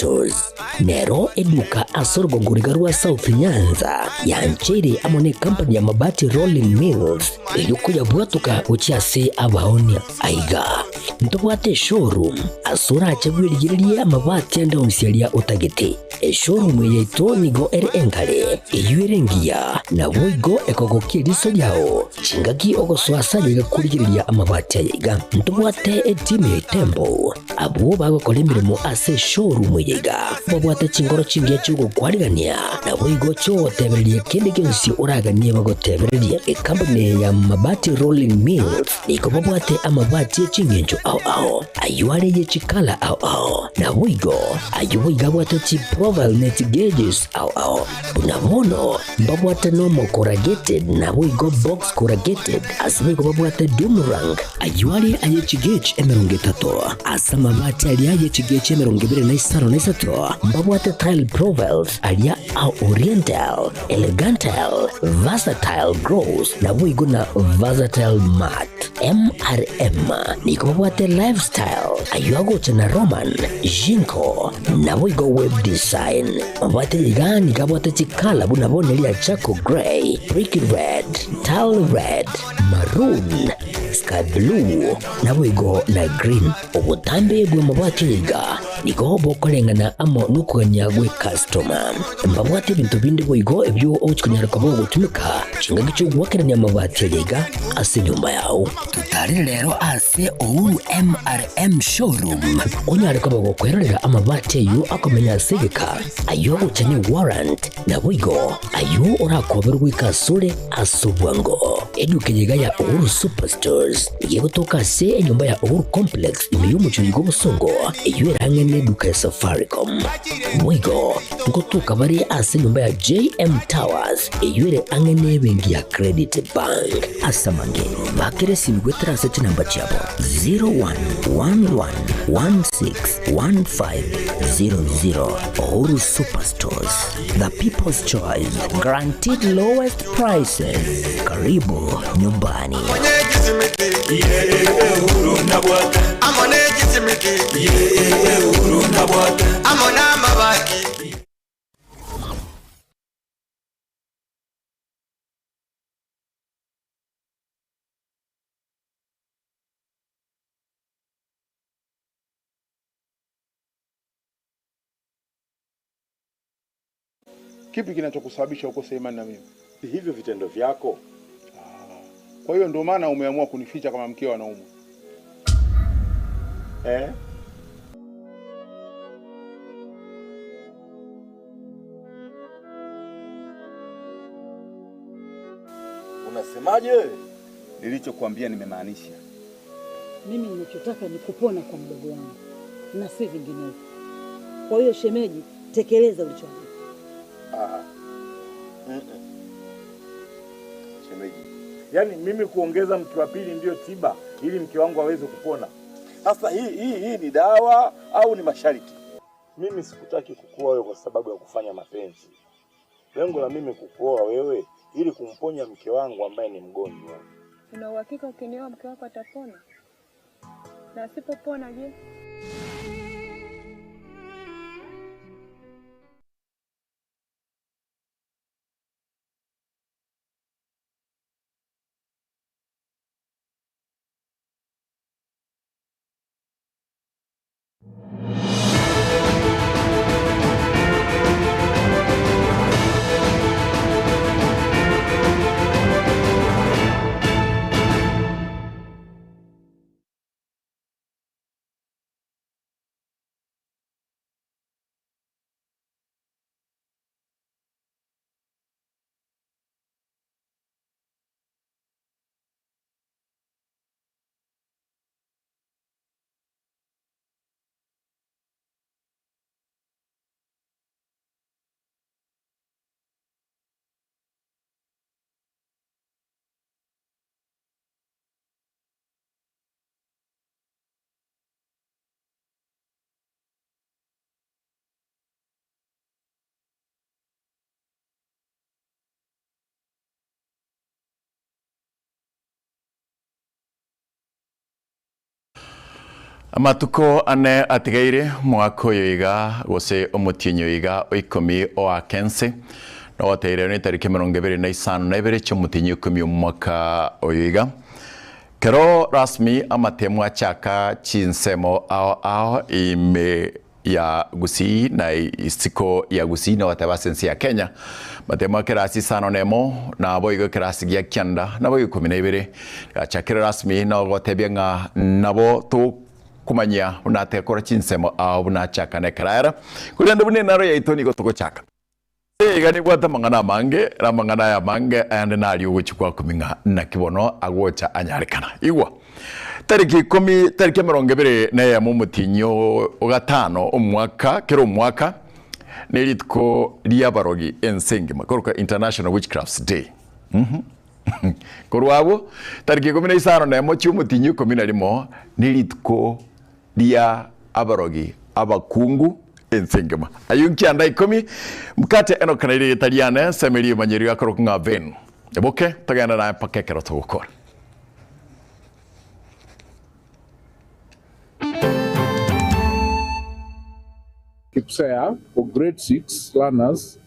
Stores nero eduka ase orogongo riga rwa South Nyanza yancheire amo ne company ya Mabati Rolling Mills eyio koyabwatoka gochia ase abaonia. Aiga ntobwate eshowroom ase orache bwerigererie amabati ande onsi aria otagete. Eshowroom eye yaito nigo ere enkare, eyio ere engiya, naboigo ekogokia eriso riao chingaki ogosoa ase aye iga korigereria amabati aya iga. Ntobwate etimu ya Itembo Abwo bagokora emeremo ase eshowroom eye iga babwate chinkoro chingiya chi'ogokwarigania, naboigo chi'ogotebereria kende gionsi oraganie bagotebererie. Ekampuni eye ya Mabati Rolling Mills nigo babwate amabati e chingencho ao ao, ayio are ye chikala ao ao, naboigo ayio boigo abwate chiprofile ne chigauges ao ao. Buna bono mbabwate normal corrugated naboigo box corrugated, ase boigo babwate doom rank, Ayio are aye chigech 30, ase amabati aria aye chigech 23 mbabwate tile profiles aria a Oriental, Elegantal, Versatile Gross, naboigo na Versatile Matte. MRM nigo babwate Lifestyle, ayio agocha na Roman, Jinko, naboigo Web Design. Mabwate iga nigo abwate chikala buna bono eria Charcoal Grey, Brick Red, Tile Red, Maroon, Sky blue, naboigo na green. Obotambe bw'amabati aya iga nigo bokoreng'ana amo nokogania gw'ecustoma. Mbabwate ebinto binde boigo ebio ogochia konyara koba ogotumeka chingaki chi'ogoakerania amabati aya iga ase enyomba yao. Totarere rero ase Uhuru MRM Showroom onyare koba gokwerorera amabati ayio akomenya ase egeka, ayio agocha ne warrant, naboigo ayio orakoberwe goika asore ase obwango. Eduka eye iga ya Uhuru Superstores nigo egotoka ase enyomba ya Uhuru Complex ime y'omochie oyo bw'obosongo eyio ere ang'e n'eduka ya Safaricom. Boigo ngotoka bare ase enyomba ya JM Towers eyio ere ang'e n'ebenki ya Credit Bank. Ase amange, bakere esimi goetera ase chinamba chiabo 0111161500. Uhuru Superstores, the people's choice, guaranteed lowest prices. Karibu nyumbani. Kipi kinachokusababisha ukose imani na mimi? Hivyo vitendo vyako. Kwa hiyo ndio maana umeamua kunificha kama mkeo anaumwa. Eh? Unasemaje? Nilichokuambia nimemaanisha. Mimi ninachotaka ni kupona kwa mdogo wangu na si vinginevyo. Kwa hiyo shemeji, tekeleza ulichoambiwa. Ah. Mm-mm. Shemeji, yaani mimi kuongeza mke wa pili ndiyo tiba ili mke wangu aweze kupona? Sasa hii hii hii ni dawa au ni masharti? Mimi sikutaki kukuoa wewe kwa sababu ya kufanya mapenzi. Lengo la mimi kukuoa wewe ili kumponya mke wangu ambaye ni mgonjwa. Una uhakika ukinioa mke wako atapona? Na asipopona je? Amatuko ane atigaire omwaka oyo iga, gose omotienyi oyo iga o ikomi oake ense, nogoteire netariki 25 chi'omotienyi o ikomi omwaka oyo iga. Kero rasmi amatemo achaka chinsemo ao ao ime ya Gusii na isiko ya Gusii nogoteba ase ense ya Kenya. Matemo ekerasi isano nemo, naboigo ekerasi gia kianda, naboigo 12. Gachakire rasmi nogotebia ng'a nabo tokomanyia buna atekora chinsemo ao buna achaka na ekeraera. Korende buna enaro yaito nigo togochaka. Ase iga nibwate amang'ana amange, na amang'ana aya amange ayande naria ogochia gwakumi ng'a naki bono agocha anyarekana. Igwa! Tariki ikomi, tariki 21 omotienyi o gatano omwaka, kera omwaka, nerituko ri'abarogi ense engima, korokwa International Witchcrafts Day. Uhum. Korwa abwo, tariki 51 chi'omotienyi o 11 nerituko ria abarogi abakungu ense engima. Ayio nkianda ikomi, mkate Enoka na erieta riane, ensemo eria emanyerio akorokwa ng'a Venu. Eboke, togende naye mpaka ekero togokora. KPSEA for grade 6 learners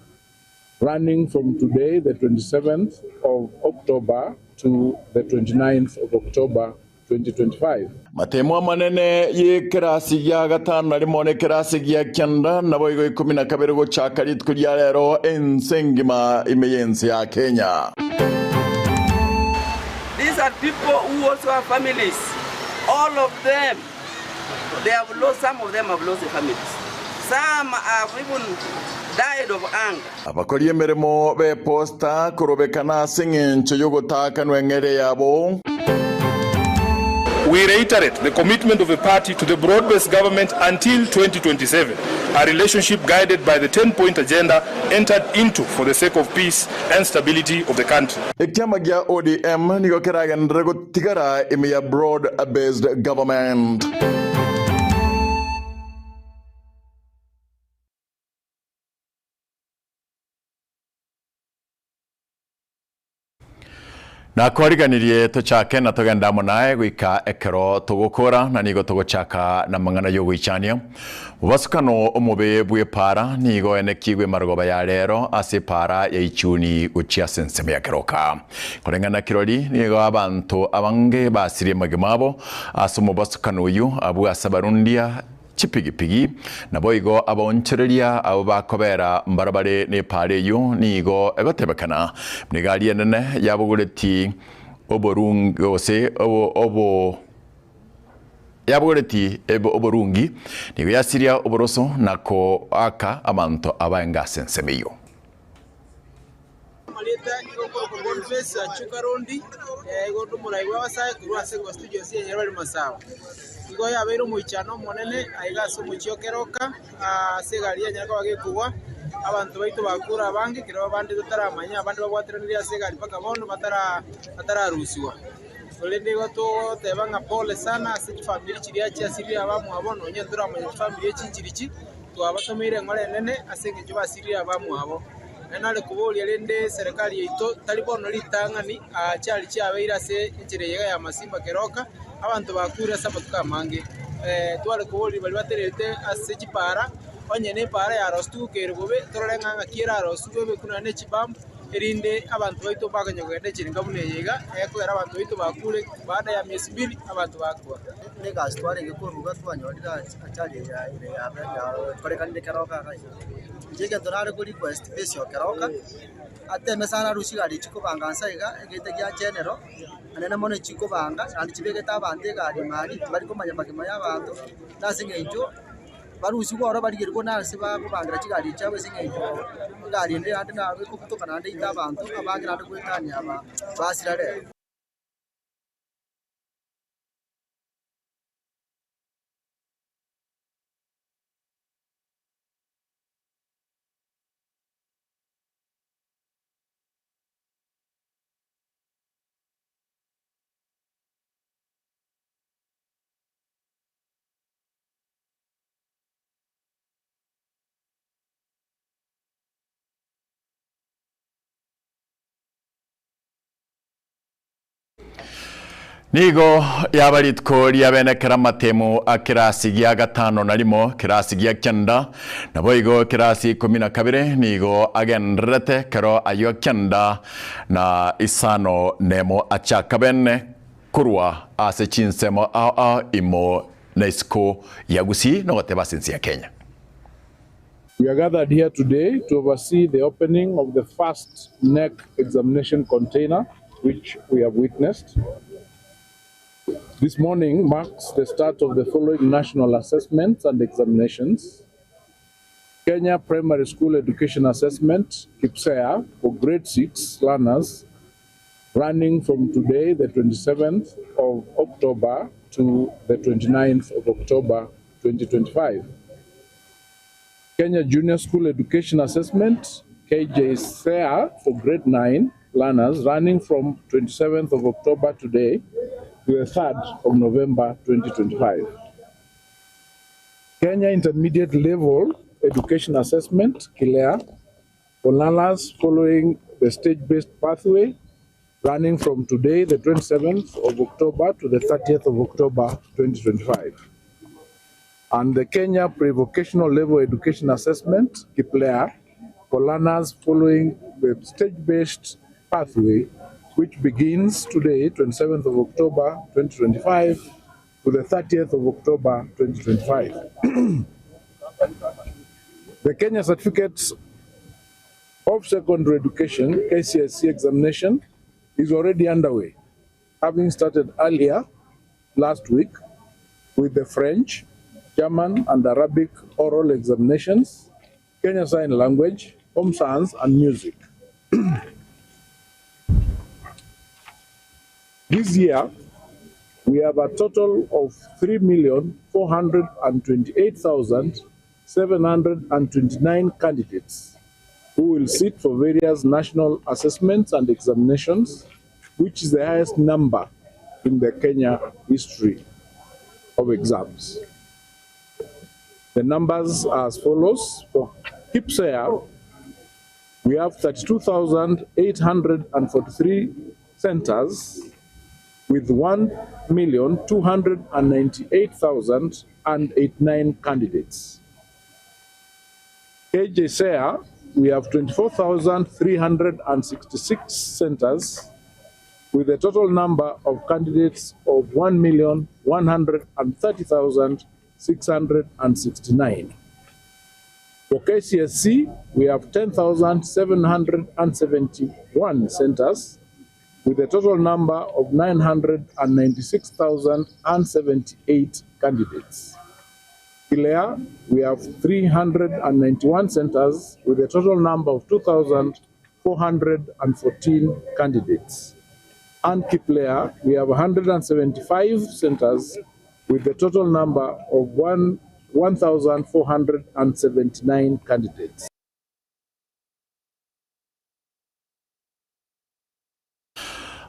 running from today the 27th of October to the 29th of October 2025. Matemo amanene y'ekerasi gia gatano na rimo na ekerasi gia kianda, naboigo 12 gochaka rituko ria rero ense engima ime y'ense ya Kenya. These are people who also have families. All of them, they have lost, some of them have lost their families. Some have even died of hunger. Abakori emeremo b'eposta korobekana ase engencho y'ogotaakanwa eng'eria yabo. We reiterate the commitment of the party to the broad-based government until 2027, a relationship guided by the 10-point agenda entered into for the sake of peace and stability of the country. Ekiama gia ODM nigo keragenderere gotigara ime ya broad based government. Nakwariganirie tochake na togende amo naye goika ekero togokora, na nigo togochaka namang'ana y'ogoichania. Mobasukano omobe bw'epaara nigo oenekigwe marogoba ya rero ase epaara ya Ichuni gochia ase ensemo ya Keroka. Koreng'ana kirori nigo abanto abange basirie amagima abo ase omobasukano oyio, abwo ase abarundia chipigipigi, naboigo abaonchoreria abwo bakobera mbarabare nepaara eyio nigo egotebekana buna egari enene yabogoreti oborungi gose obo yabogoreti oborungi nigo yasiria oboroso na koaka abanto abaenga ase ensemo eyio. Amarieta nigo okorokwa Boniface Achuka Rondi, igo onde omorai bw'abasae korwa ase econstituency ya Nyarwari Masawa. Igo yabeire omoichano omonene aiga ase omochie o Keroka, ase egari yanyare koba gekogwa, abanto baito bakure abange, ekero abande totaramanya, abande babwateranire ase egari mpaka bono batara batararusigwa. Korende igo togoteba ng'a pole sana ase chifamiri chiria chiasirire abamwabo, nonye ntoramanya chifamiri echi nchirichi, twabatomeire eng'ora enene ase engencho basirire abamwabo. Naende nare koboria rende eserekari yaito tari bono ritang'ani aa chiari chiabeire ase enchera eye iga ya Masimba Keroka, abanto bakure ase amatuko amange. Tware koboria baria batererete ase chipaara, onye ne epaara yarositigwe kere bobe, torore ng'a ng'aki erarosiwe ebekwe nonya ne chibump, erinde abanto baito mbakonyara kogenda enchera enga buna eye iga, ekogera abanto baito bakure baada ya miezi mbili abanto bakwa. Negasi twarenge koruga twanyorire ajali eye yakorekanire Keroka iga. Inche egento nare ko request base o Keroka, ateme sana arusie chigari echi chikobanga nse iga, egete gia general, anene mono chikobanga naende chibegete abanto egari ime aria, tibari komanya magima ya abanto, na ase eng'encho barusigwe ororo barigerigwe na ase bakobangera chigari chiabo ase eng'encho egari ende naende nabo ekobutoka naende eite abanto, abange naende goetania aba basira rero. Nigo yaba rituko ria bene kera amatemo a kerasi gia gatano na rimo, kerasi gia kianda, naboigo kerasi ikomi na kabere nigo agendererete kero ayio kianda na isano nemo achaka bene korwa ase chinsemo ao ao imo na isiko ya Gusii nogoteba ase ense ya Kenya. We are gathered here today to oversee the opening of the first KNEC examination container which we have witnessed. This morning marks the start of the following national assessments and examinations. Kenya Primary School Education Assessment, KPSEA, for grade 6 learners running from today, the 27th of October, to the 29th of October 2025. Kenya Junior School Education Assessment, KJSEA, for grade 9 learners running from 27th of October today to the 3rd of November 2025. Kenya Intermediate Level Education Assessment, KILEA, for learners following the stage-based pathway running from today, the 27th of October, to the 30th of October 2025. And the Kenya Pre-Vocational Level Education Assessment, KPLEA, for learners following the stage-based pathway, which begins today, 27th of October 2025, to the 30th of October 2025. The Kenya Certificates of Secondary Education, KCSE examination, is already underway, having started earlier last week with the French, German, and Arabic oral examinations, Kenya Sign Language, Home Science, and Music. This year, we have a total of 3,428,729 candidates who will sit for various national assessments and examinations, which is the highest number in the Kenya history of exams. The numbers are as follows. For KPSEA, we have 32,843 centers with 1,298,089 candidates. KJSEA, we have 24,366 centers with a total number of candidates of 1,130,669. For KCSE, we have 10,771 centers with a total number of 996,078 candidates. KILEA, we have 391 centers with a total number of 2,414 candidates. And KIPLEA, we have 175 centers with a total number of 1,479 candidates.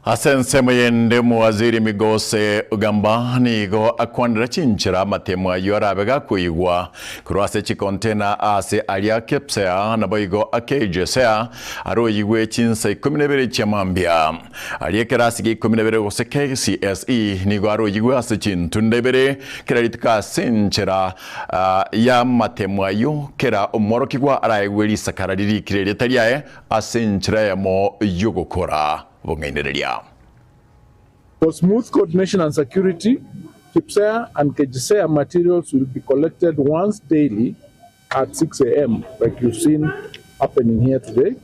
Ase ensemo yende omowaziri Migose Ogamba nigo akwanera chinchera amatemo ayio arabe gakoigwa korwa ase chikontena ase aria Kepsea naboigo aKJSEA aroyigwe chinsa ikomi na ibere chia mambia. Aria ekerasi gia ikomi na ibere gose KCSE nigo aroyigwe ase chintunda ibere kera rituko ase enchera y'amatemo ayio kera omworokigwa araegwe risakara ririkire erieta riaye ase enchera eyemo y'ogokora bong'ainereria. For smooth coordination and security, KPSEA and KJSEA materials will be collected once daily at 6 a.m., like you've seen happening here today.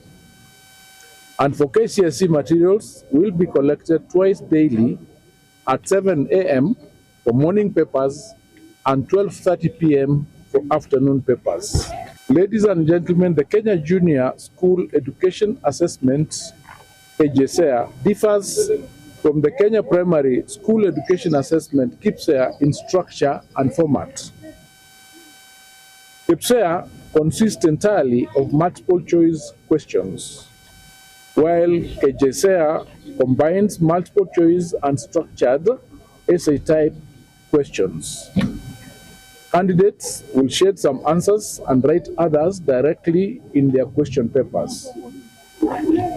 And for KCSE materials will be collected twice daily at 7 a.m. for morning papers and 12:30 p.m. for afternoon papers. Ladies and gentlemen, the Kenya Junior School Education Assessment, KJSEA, differs from the Kenya Primary School Education Assessment, KPSEA, in structure and format. KPSEA consists entirely of multiple choice questions, while KJSEA combines multiple choice and structured essay type questions. Candidates will shade some answers and write others directly in their question papers.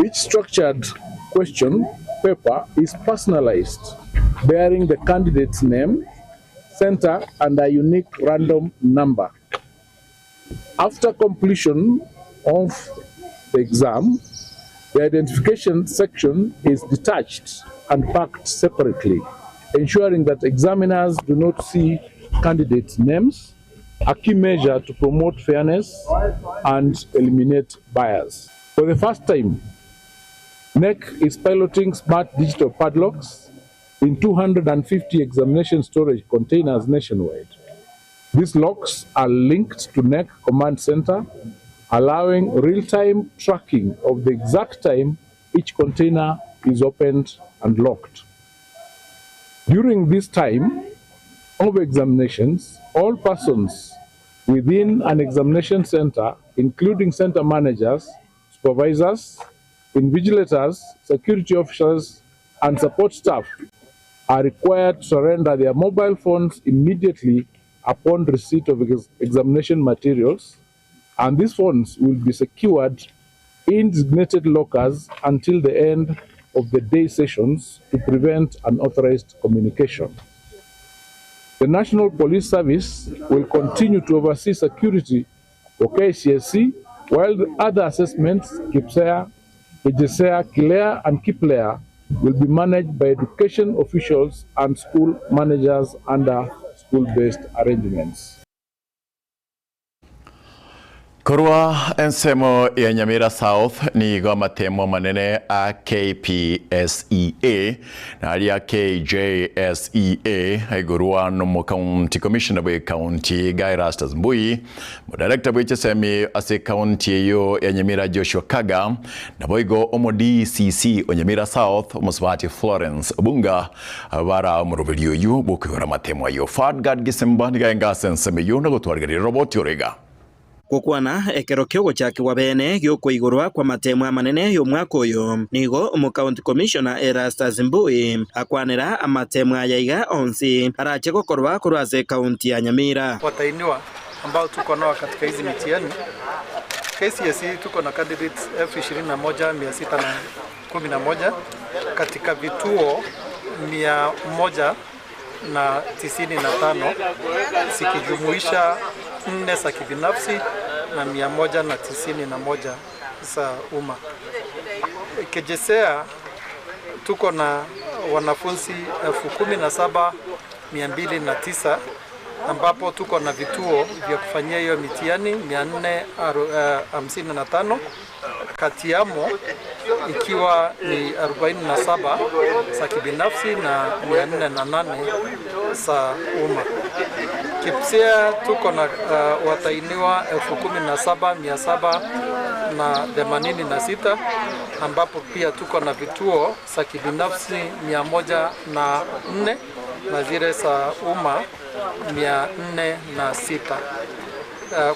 Each structured question paper is personalized bearing the candidate's name, center, and a unique random number. After completion of the exam, the identification section is detached and packed separately, ensuring that examiners do not see candidates' names, a key measure to promote fairness and eliminate bias. For the first time, KNEC is piloting smart digital padlocks in 250 examination storage containers nationwide. These locks are linked to KNEC Command Center, allowing real-time tracking of the exact time each container is opened and locked. During this time of examinations, all persons within an examination center, including center managers, supervisors, invigilators, security officers, and support staff, are required to surrender their mobile phones immediately upon receipt of examination materials, and these phones will be secured in designated lockers until the end of the day sessions to prevent unauthorized communication. The National Police Service will continue to oversee security for KCSE, while the other assessments, KPSEA, KJSEA, KILEA, and KIPLEA, will be managed by education officials and school managers under school-based arrangements. Korwa ensemo ya Nyamira South nigo amatemo amanene a KPSEA na aria KJSEA aigorwa nomo county commissioner bwe county Guy Rastus Mbui, director bwe chesemi ase county eyo ya Nyamira Joshua Kaga, naboigo omo DCC o Nyamira South omosubati Florence Obunga abara omoroberi oyu bokoigora amatemo ayo. Fadgard Gisemba niga engase ensemo eyo na gotwarigeria roboti orega. Gokwana ekero kiogochakigwa bene giokoigorwa kwa matemo amanene y'omwaka oyo nigo omo county commissioner Erastus Mbui akwanera amatemo aya iga onsi arache gokorwa korwa ase county ya Nyamira. Watainiwa ambao tuko nao katika hizi mitihani KCSE tuko na candidates 21611 katika vituo 195 sikijumuisha 4 za kibinafsi na 191 za umma. KJSEA tuko na wanafunzi 17209 ambapo tuko na vituo vya kufanyia hiyo mitihani 455, kati yamo ikiwa ni 47 za kibinafsi na 408 za umma. KPSEA tuko na watainiwa 17786 ambapo pia tuko na vituo za kibinafsi 104 na zile za umma 406.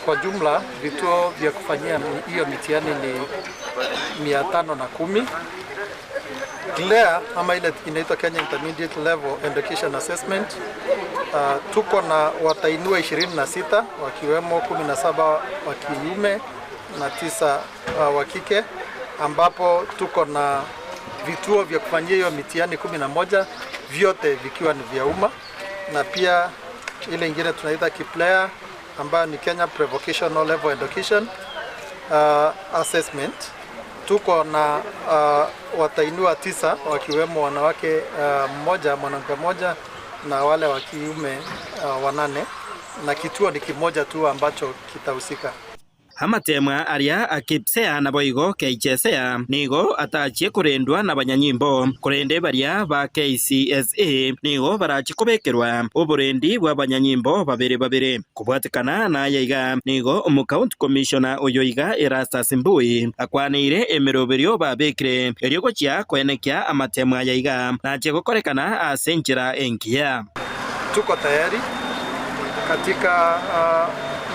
Kwa jumla vituo vya kufanyia hiyo mitihani ni 510. KILEA ama ile inaitwa Kenya Intermediate Level Education Assessment, tuko na watainiwa 26 wakiwemo 17 wa kiume na 9 wa kike, ambapo tuko na vituo vya kufanyia hiyo mitihani 11 vyote vikiwa ni vya umma, na pia ile ingine tunaita KIPLEA ambayo ni Kenya Prevocational Level Education Assessment. Tuko na watainiwa 9 wakiwemo wanawake mmoja, mwanamke mmoja na wale wa kiume 8, na kituo ni kimoja tu ambacho kitahusika. Amatemwa aria akipsea na boigo KJSEA nigo atachie kurendwa na banyanyimbo kurende baria ba KCSE nigo barachi kubekerwa oburendi bwa banyanyimbo babere babere kubwatikana na yaiga nigo omu county commissioner oyo iga Erastus Mbui akwanire emiroberio babekire erio gochia koenekia amatemwa yaiga nachie gokorekana ase enchera enkiya. Tuko tayari katika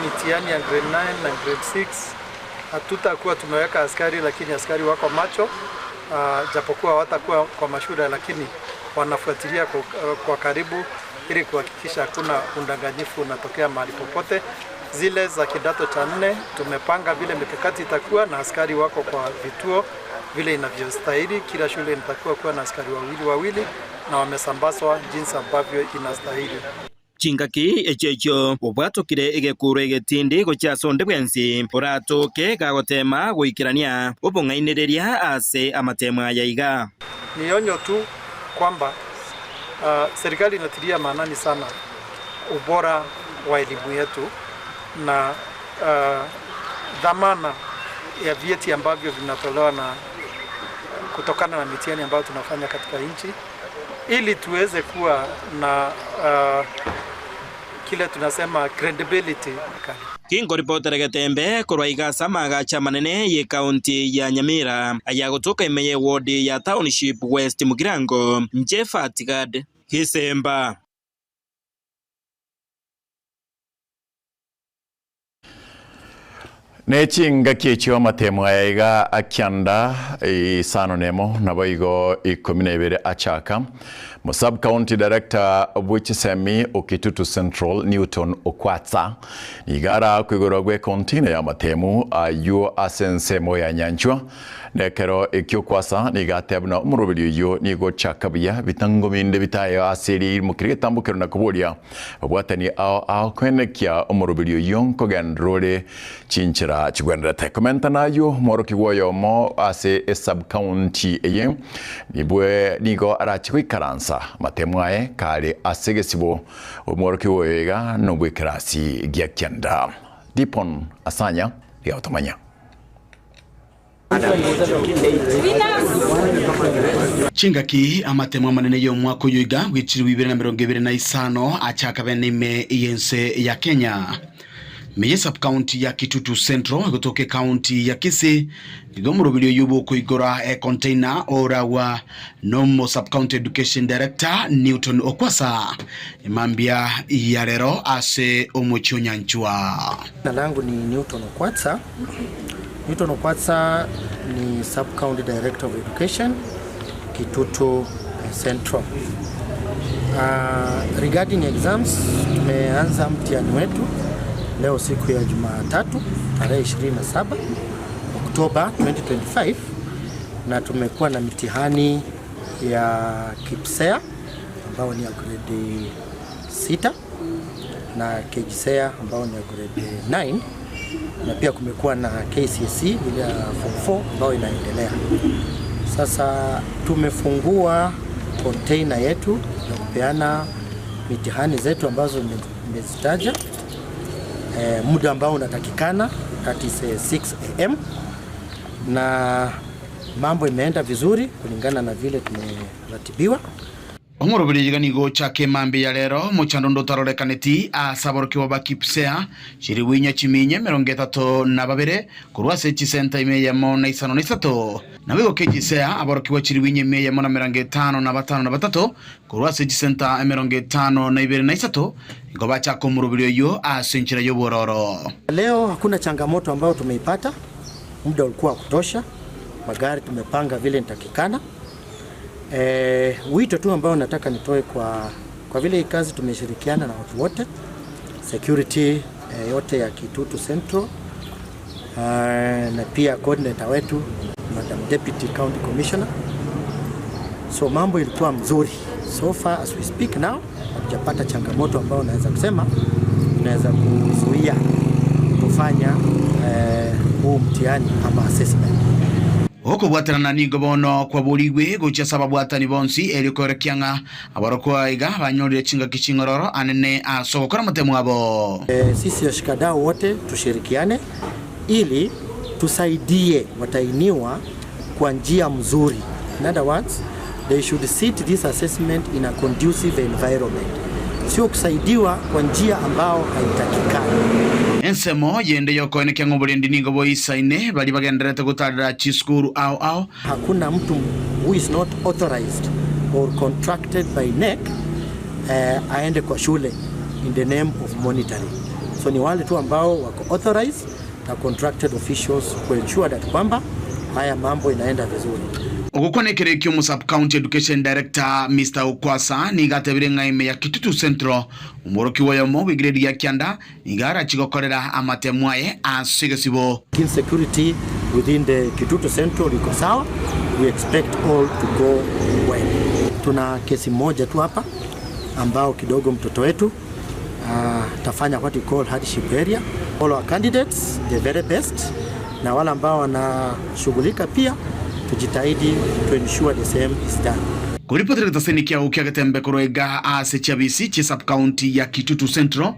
mitihani ya grade 9 na grade 6. Hatutakuwa tumeweka askari, lakini askari wako macho, japokuwa hawatakuwa kwa mashule, lakini wanafuatilia kwa karibu ili kuhakikisha hakuna udanganyifu unatokea mahali popote. Zile za kidato cha 4 tumepanga vile mikakati itakuwa na askari wako kwa vituo vile inavyostahili. Kila shule inatakiwa kuwa na askari wawili wawili na wamesambazwa jinsi ambavyo inastahili. Chingaki echio echio obwatokire egekuro egetindi gochia ase onde bwensi oratoke gagotema goikerania obong'ainereria ase amatemo aya iga. Ni onyo tu kwamba uh, serikali inatilia maanani sana ubora wa elimu yetu na uh, dhamana ya vyeti ambavyo vinatolewa na kutokana na mitihani ambayo tunafanya katika nchi ili tuweze kuwa na uh, kile tunasema credibility. Kingoripotera Getembe korwa iga ase amagacho amanene ye county ya Nyamira aya gotoka ime ye ward ya Township West Mugirango, inche Fatigad Gisemba. Ne chingaki echio amatemo aya iga akianda isano nemo nabo igo ikomi na ibere achaka. Mo sub county director bw'echisemi o Kitutu Central Newton Okwatsa nigo ara koigorwa gwe container ya amatemu aywo ase ensemo ya Nyanchwa nekero ekio Okwasa nigo ateba buna omoroberi oyio nigo ochaka buya bitango binde bitayo ase ririmo keri getambokero na koboria obwatani ao ao koenekia omoroberi oyio nkogenderera ore chinchera chigwenerete. Komenta naywo omworokigwa oyomo ase esub county eye nibwe nigo arache goikaransa amatemo aye kare ase egesibo omworokigwa oyo iga nobwekerasi gia kianda. Dipon Asanya riga gotomanya. Chingaki amatemo amanene y'omwaka oyo iga bw'echilifu ibere na emerongo ebere na isano achaka bene ime y'ense ya Kenya. Ime ye sub-county ya Kitutu Central egotoka ecounty ya Kisii nigo omoroberi oyio bw'okoigora econtainer oragwa nomo sub-county education director Newton Okwasa emambia ya rero ase omochie o Nyanchwa. Jina langu ni Newton Okwatsa. Newton Okwatsa ni Sub County Director of Education Kitutu Central. Regarding exams, tumeanza mtihani wetu leo siku ya Jumatatu tarehe 27 Oktoba 2025 na tumekuwa na mitihani ya KPSEA ambao ni ya grade 6 na KJSEA ambao ni ya grade 9 na pia kumekuwa na KCSE ile ya form 4 ambayo inaendelea. Sasa tumefungua container yetu ya kupeana mitihani zetu ambazo nimezitaja, muda ambao unatakikana that is 6 am, na mambo imeenda vizuri kulingana na vile tumeratibiwa. Omoroberi iga nigo ochake mambia ya rero omochando onde otarorekaneti ase aborokigwa ba Kipsea chiribu inya chiminye emerongo etato na babere korwa ase chisenta ime eyemo na isano na isato. Naboigo Kejisea aborokigwa chiribu inya ime eyemo na emerongo etano na batano na batato korwa ase chisenta emerongo etano na ibere na isato igo bachaka omoroberi oyio ase enchera y'obwororo. Leo hakuna changamoto ambayo tumeipata, muda ulikuwa wa kutosha, magari tumepanga vile nitakikana. Wito tu ambao nataka nitoe kwa vile hii kazi tumeshirikiana na watu wote, security yote ya Kitutu Central, na pia coordinator wetu Madam Deputy County Commissioner. So mambo ilikuwa mzuri. So far as we speak now, hatujapata changamoto ambayo naweza kusema inaweza kuzuia kufanya huu mtihani ama assessment. Okobwatanana nigo bono kwaborigwe gochia ase ababwatani bonsi erio koerekia ng'a aborokwa iga banyorire chingaki ching'ororo anene ase ogokora amatemo abo. Sisi washikadau wote tushirikiane ili tusaidie watainiwa kwa njia mzuri. In other words, they should sit this assessment in a conducive environment. Sio kusaidiwa kwa njia ambao haitakikani. Ensemo yende yokoenekia ng'a oborendi nigo boisaine baria bagendererete gotarera chisukuru ao ao. Hakuna mtu who is not authorized or contracted by NEC aende kwa shule in the name of monitoring. So ni wale tu ambao wako authorized na contracted officials ku ensure that kwamba haya mambo inaenda vizuri. Ogokwana ekero ekio omo Sub County Education Director Mister Okwasa nigo atebire ng'a ime ya Kitutu Central omworokigwa oyomo bw'egrade ya kianda nigo arachi gokorera amatemo aye ase egesibo. Insecurity within the Kitutu Central iko sawa. We expect all to go well. Tuna kesi moja tu hapa ambao kidogo mtoto wetu atafanya what we call hardship area. All our candidates the very best, na wale ambao wanashughulika pia tujitahidi to ensure the same is done. Koripotera getaseni kiago kia Getembe korwa iga ase chiabisi chie subcounty ya Kitutu Central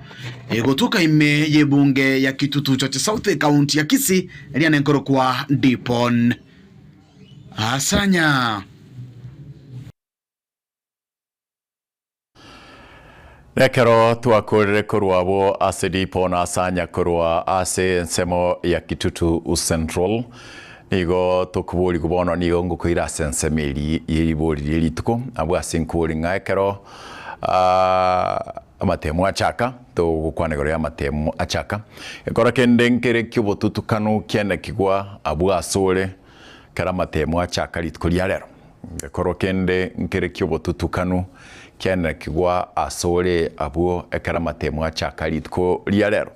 egotoka ime y'ebunge ya Kitutu Chache South ekaunti ya Kisii eria nenkorokwa Dipon Asanya. Nekero twakorire korwa abwo ase Dipon Asanya korwa ase ensemo ya Kitutu Central nigo tokoborigwa bono nigo ngokoira ase ensemo eria ye ribori rie rituko abwo ase nkori ng'a ekero amatemo achaka togokwana igoro ya amatemo achaka gekoro kende nkere kiobotutukanu kianekigwa abwo asore ekero amatemo achaka rituko ria rero. Gekoro kende nkere kiobotutukanu kianekigwa asore abwo ekero amatemo achaka rituko ria rero.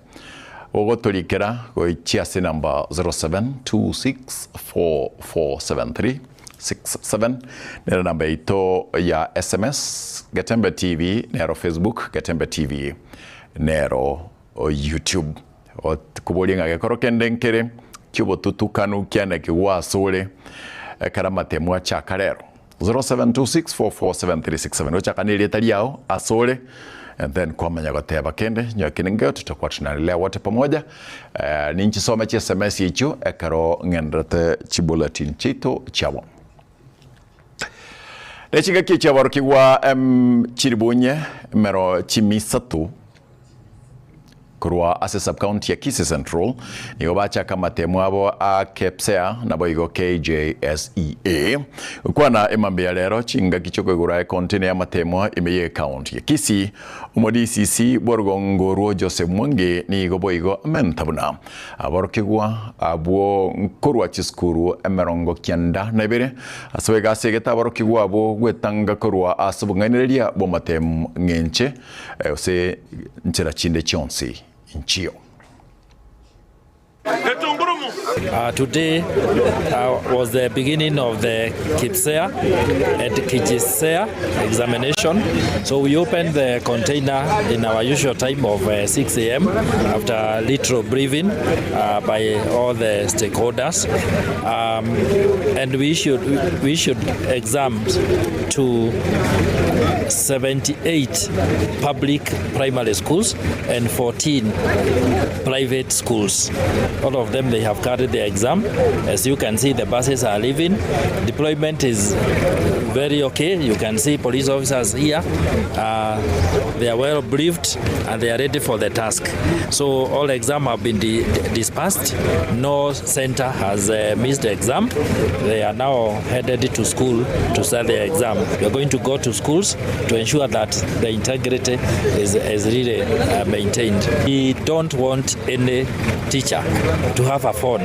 Ogotorikera goichia ase namba 0726447367 nero namba yaito ya sms Getembe TV nero Facebook Getembe TV nero YouTube. Koboria ng'a gekoro kende nkere kiobotutukanu kianekigwa asore ekero amatemo achaka rero 0726447367 gochaka na erieta riao asore and then kwamanya goteba kende nyowe kende nkeo tutakuwa tunaendelea wote pamoja eh, ninchisome chi sms echio ekero ng'enderete chibulletin chiaito chiabo nechingaki echi aborokigwa em, chiribunye emero chimisatu Korwa ase subcounty ya Kisii Central nigo bachaka amatemo abo a Kepsea naboigo KJSEA. Gokwana emambia ya rero chingaki chiokoigora econtainer y'amatemo ime y'ecounty ya Kisii, omo DCC bw'orugongo orwo Joseph Mwangi nigo boigo amenta buna aborokigwa abwo nkorwa chisukuru 92 ase boigo asegete aborokigwa abwo gwetanga korwa ase obong'ainereria bw'amatemo ng'enche Gose nchera chinde chionsi nchio. Today was the beginning of the KPSEA and KJSEA examination. So we opened the container in our usual time of 6 a.m. after little briefing by all the stakeholders. And we issued, we issued exams to 78 public primary schools and 14 private schools. All of them, they have carried their exam. As you can see, the buses are leaving. Deployment is very okay. You can see police officers here. They are well briefed and they are ready for the task. So all exam have been dispersed. No center has missed the exam. They are now headed to school to start their exam. We are going to go to schools to ensure that the integrity is really maintained. We don't want any teacher to have a phone.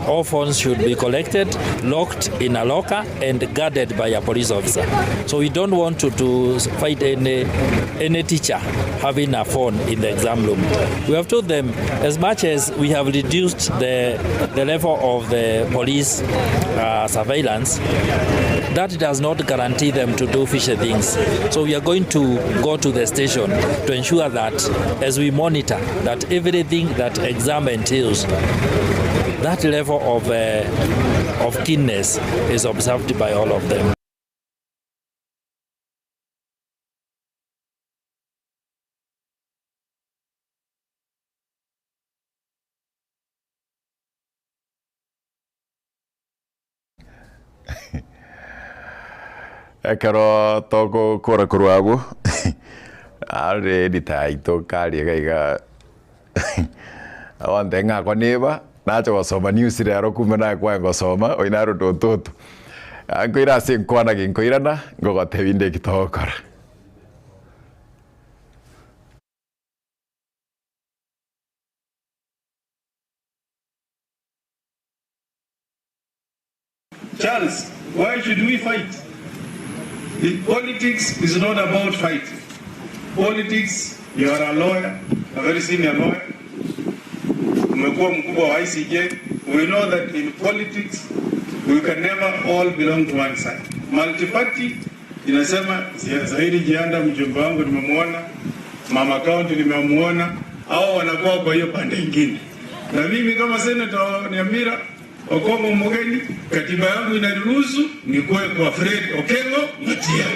All phones should be collected, locked in a locker, and guarded by a police officer. So we don't want to find any teacher having a phone in the exam room. We have told them, as much as we have reduced the level of the police surveillance, that does not guarantee them to do fishy things. So we are going to go to the station to ensure that as we monitor that everything that exam entails, that level of keenness is observed by all of them. Ekero togokora korwa abwo, arore editor yaito karia iga iga agontebia ng'a akwa neba, nacha gosoma news rero kumbe nakwae gosoma oyi naro ototo. Nkoira ase nkwana ginkoirana, ngogotebia inde eki togokora. Charles, why should we fight? The politics is not about fighting. Politics, you are a lawyer, a very senior lawyer. Umekuwa mkubwa wa ICJ. We know that in politics we can never all belong to one side. Multiparty inasema Zaidi Jianda mjumbe wangu nimemwona, Mama County nimemuona, hao wanakuwa kwa hiyo pande ingine. Na mimi kama senator wa Nyamira Okongo Mugeni, katiba yangu inaniruhusu nikuwe kwa Fred Okengo Matia.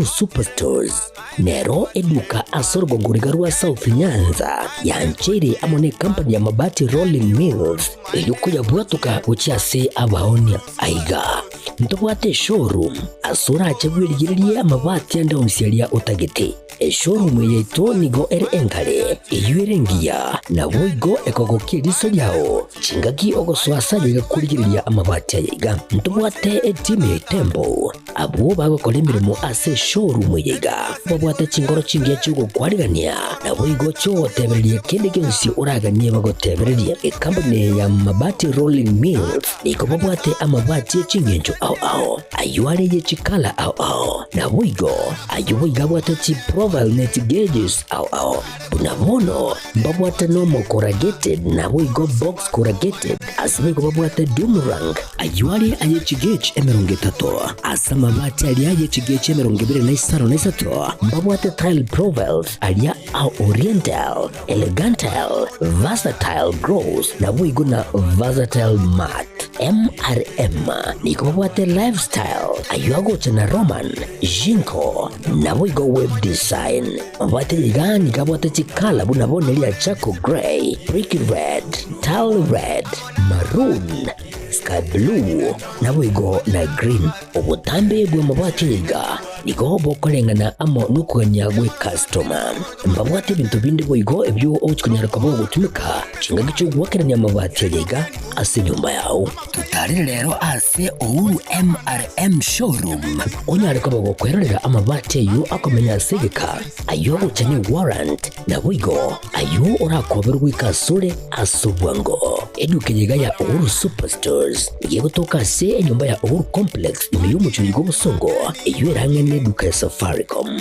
Superstores nero eduka ase orogongo riga rwa South Nyanza yancheire amo ne company ya Mabati Rolling Mills eyio koyabwatoka gochia ase abaonia. Aiga ntobwate eshowroom ase orache bwerigererie amabati ande onsi aria otagete. Eshowroom eye yaito nigo ere enkare, eyio ere engiya, naboigo ekogokia eriso riao chingaki ogosoa ase aye korigereria amabati aya iga. Ntobwate etimu ya Itembo abwo bagokora emeremo ase eshowroom eye iga, babwate chinkoro chingiya chi'ogokwarigania, naboigo chi'ogotebereria kende gionsi oraganie bagotebererie. Ekampuni eye ya Mabati Rolling Mills nigo babwate amabati e chingencho ao ao, ayio are ye chikala ao ao, naboigo ayio boigo abwate chiprofile ne chigeges ao ao. Buna bono mbabwate normal corrugated naboigo box corrugated, ase boigo babwate doomerang ayio are aye chigauge 30, ase amabati aria aye chigauge 25 mbabwate tile profiles aria a oriental, elegantal, versatile gross naboigo na versatile matte. MRM nigo babwate lifestyle ayio agocha na Roman, Jinko naboigo web design. Mabwate iga nigo abwate chikala buna bono eria charcoal grey, brick red, tile red, maroon, sky blue naboigo na green. Obotambe bw'amabati iga nigo bokoreng'ana amo nokogania gwe customer. Mbabwate ebinto binde boigo ebio ogochi konyara koba ogotumeka chingaki chiogoakerania amabati aya iga ase enyomba yao. Totarire rero ase Uhuru MRM Showroom onyare koba gokwerorera amabati ayio akomenya ase egeka, ayio agocha ne warrant, naboigo ayio orakoberwe goika asore ase obwango. Eduka eye iga ya Uhuru Superstores nigo egotoka ase enyomba ya Uhuru Complex ime y'omochie oyo bw'Obosongo, eyio ere ang'e neduka ya Safaricom.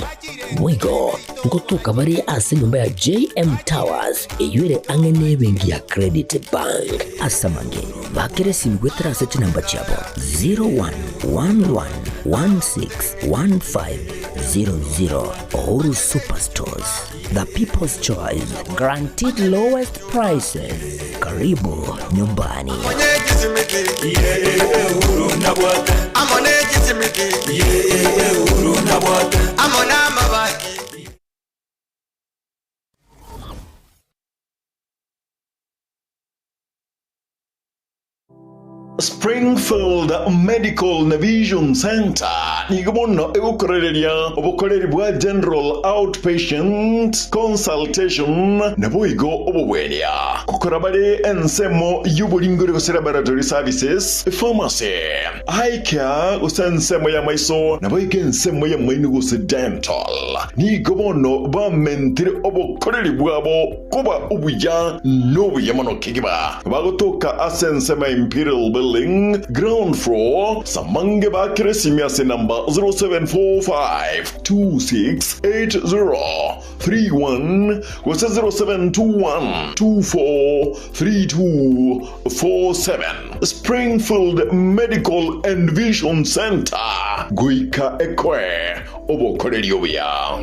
Boigo ngotoka bare ase enyomba ya JM Towers eyio ere ang'e nebenki ya Credit Bank. Ase amange, bakera esimi goetera ase chinamba chiabo 0111161500. Uhuru Superstores, the people's choice, guaranteed lowest prices. Karibu nyumbani. Springfield Medical na Vision Centre nigo bono egokorereria obokoreri bwa General Outpatient Consultation naboigo obobwenia. Gokora bare ensemo y'oboringori gose laboratory services, pharmacy, eye care gose ensemo y'amaiso naboigo ensemo y'amaino gose dental. Nigo bono bamentire obokoreri bwabo koba obuya nobuya mono kegima. Bagotoka ase ensemo ya Imperial Building, ground floor, Samange bakire esimi ase enamba 0745 2680 31 gose 0721 24 3247 Springfield Medical and Vision Centre, goika ekoe obokoreri obuya.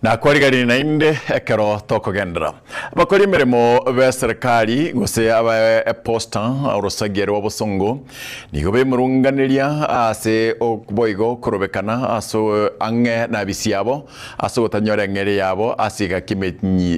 Nakwarigani nainde ekero tokogendera. Abakori emeremo be serikali gose aba eposta orosagia rwa bosongo nigo bemurunganeria ase boigo korobekana ase ang'e na abisi yabo ase ogotanyora eng'eria yabo ase egaki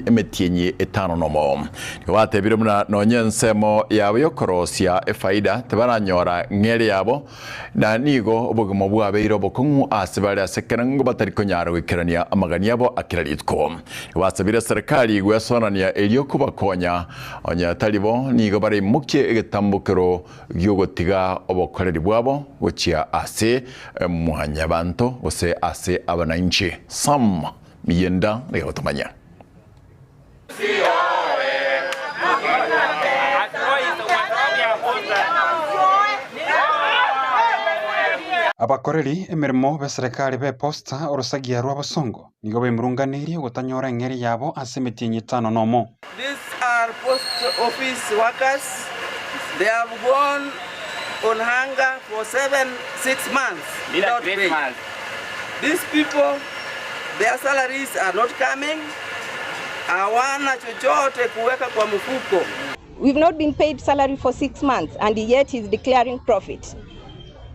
emetienyi etano nomo. Nigo batebire buna nonye ensemo yabo yokorosia efaida tibaranyora ng'eria yabo Na nigo obogima bwabeire obokong'u ase bare ase ekerengo batari konyara goikerania amagani abo a kera rituko. Nigo basabire serikali gwesonania erio kobakonya, onye tari bo nigo baraimokie egetambokero gi'ogotiga obokoreri bwabo gochia ase mwanyabanto gose ase abanainchi. Sam Miyenda nigo agotomanyia. Abakoreri emeremo b'eserekari b'eposta orosagia rw'abosongo nigo bemurunganeirie gotanyora eng'eria yabo ase emetienyi etano nomo. These are post office workers, they have gone on hunger for seven, six months without pay. These people, their salaries are not coming, hawana chochote kuweka kwa mfuko. We've not been paid salary for 6 months and yet he's declaring profit.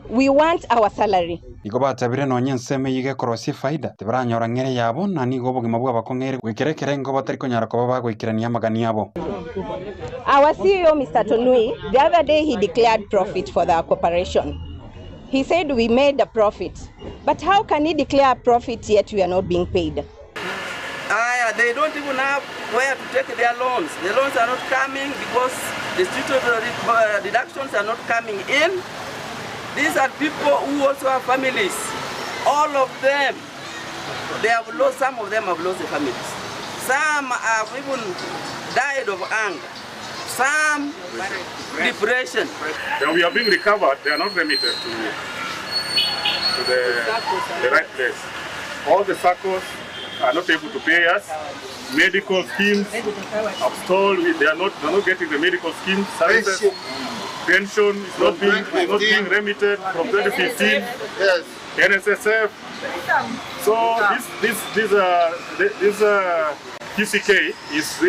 We want our salary. Nigo batabire nonya ensemo eyio gekorosia efaida tibaranyora ng'ere yabo na nigo obogima bwabakong'eire goikera ekerengo batari konyara koba bagoikerania amagani abo. Our CEO, Mr. Tonui, the other day he declared profit for the corporation. He said we made a profit. But how can he declare a profit yet we are not being paid? Aya, they don't even have where to take their loans. The loans are not coming because the statutory deductions are not coming in. These are people who also have families. All of them, they have lost, some of them have lost their families. Some have even died of hunger. Some depression. When we are being recovered, they are not remitted to the right place. All the SACCOs are not able to pay us. Medical schemes have stalled. They are not getting the medical schemes services. Pension is not being remitted from 2015. Yes. NSSF. So this QCK is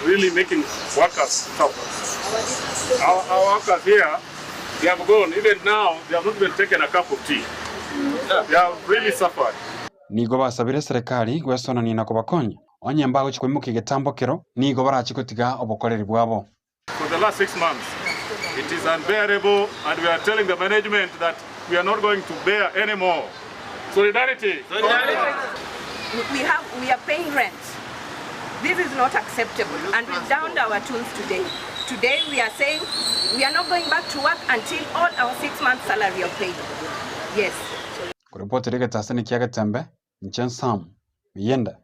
really making workers suffer. Our workers here, they have gone. Even now, they have not even taken a cup of tea. They have really suffered. Nigo basabire serikali gwesonania na kobakonya onye mbagochi koimokia egetambokero nigo barachi gotiga obokoreri bwabo. For the last 6 months, it is unbearable, and we are telling the management that we are not going to bear anymore. Solidarity. We are paying rent. This is not acceptable and we've downed our tools today. Today we are saying we are not going back to work until all our 6 months salary are paid. Yes. Kuripoti rigetasani kia Getembe, Nchen Sam, Miyenda.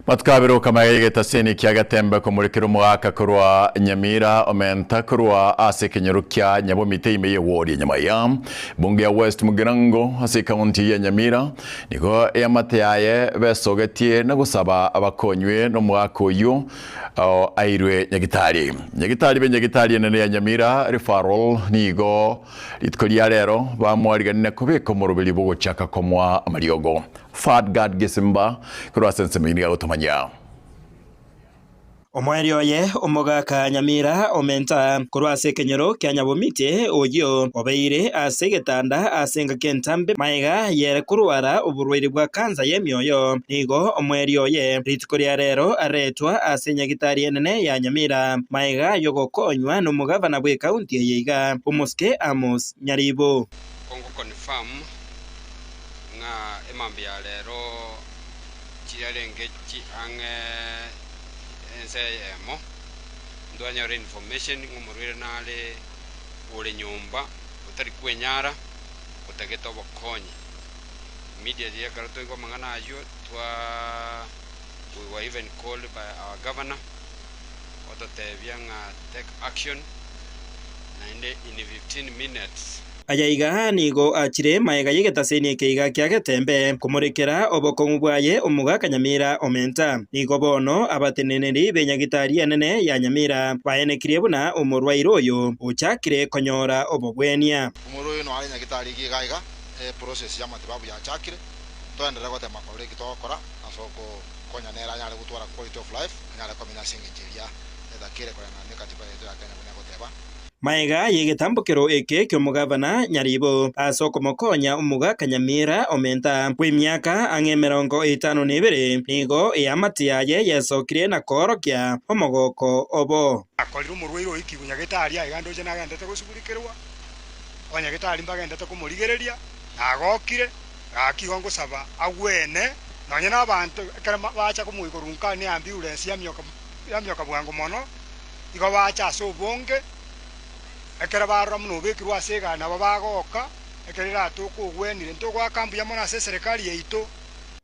Matukabiro kamagegetaseni kia Gatembe kumurikira omogaka korwa Nyamira omenta korwa ase ekenyoro kia Nyabomite ime ye ward ya Nyamaiya bunge ya West Mugirango ase county ya Nyamira nigo eamate yaye besogetie na gosaba abakonywe n'omogaka oyo airwe nyagitari nyagitari be nyagitari enene ya Nyamira referral nigo rituko ria rero bamwariganire kubika omoroberi bogochaka komwa amariogo. Fadgad Gisimba korwa sensemini gagotomanya. Omweri oye omogaka Nyamira omenta korwa ase ekenyoro kia Nyabomite oyio obeire ase egetanda ase engaki entambe maega yere korwara oborwaire bwa kansa y'emioyo nigo omweri oye rituko ria rero aretwa ase nyagitari enene ya Nyamira maega yogokonywa n'omogavana bwa ekaunti eye iga Omosike Amos Nyaribo. Kongo confirm ng'a emambi ya rero chirarenge chi ang'e ense eyemo ntwanyora information ng'omorwaire nare ore nyomba otari kwenyara otagete obokonyi. Immediately ekero twaigwa amang'ana aywo twa we were even called by our governor ototebia ng'a take action naende in 15 minutes. Aya iga nigo achire magega y'egetaseni eke iga kia Getembe komorekera obokong'u bwaye omogaka Nyamira Omenta. Nigo bono abateneneri b'enyagitari enene ya Nyamira baenekirie buna omorwaire oyo ochakire konyora obobwenia. Omorwaire oyo noare nyagitari iga iga eprocess y'amatibabu yachakire, toenderere gotema korora eki togokora ase ogokonya nere anyare gotwara quality of life, anyare komenya ase engencho eria etakire koreng'ana nekatiba yaito ya Kenya buna egoteba. Magega y'egetambokero eke ki'omogavana Nyaribo ase okomokonya omogaka Nyamira Omenta bw'emiaka ang'e 52, nigo eamate yaye yesokire na koorokia omogoko obo. Akorire omorwaire oikigwe nyagetari aiga ndoche nagendete gosugurikerwa, abanyagetari mbagendete komorigereria, nagokire, gaki igo ngosaba agwene, nonya nabanto ekero bacha komoigwa korwa nka ne ambulance yamioka bwango mono, Igo bacha ase obonge, ekero barora buna obekirwe ase egari nabo bagoka, ekero eratoke ogwenire. Ntogoaka mbuya mono ase eserekari yaito.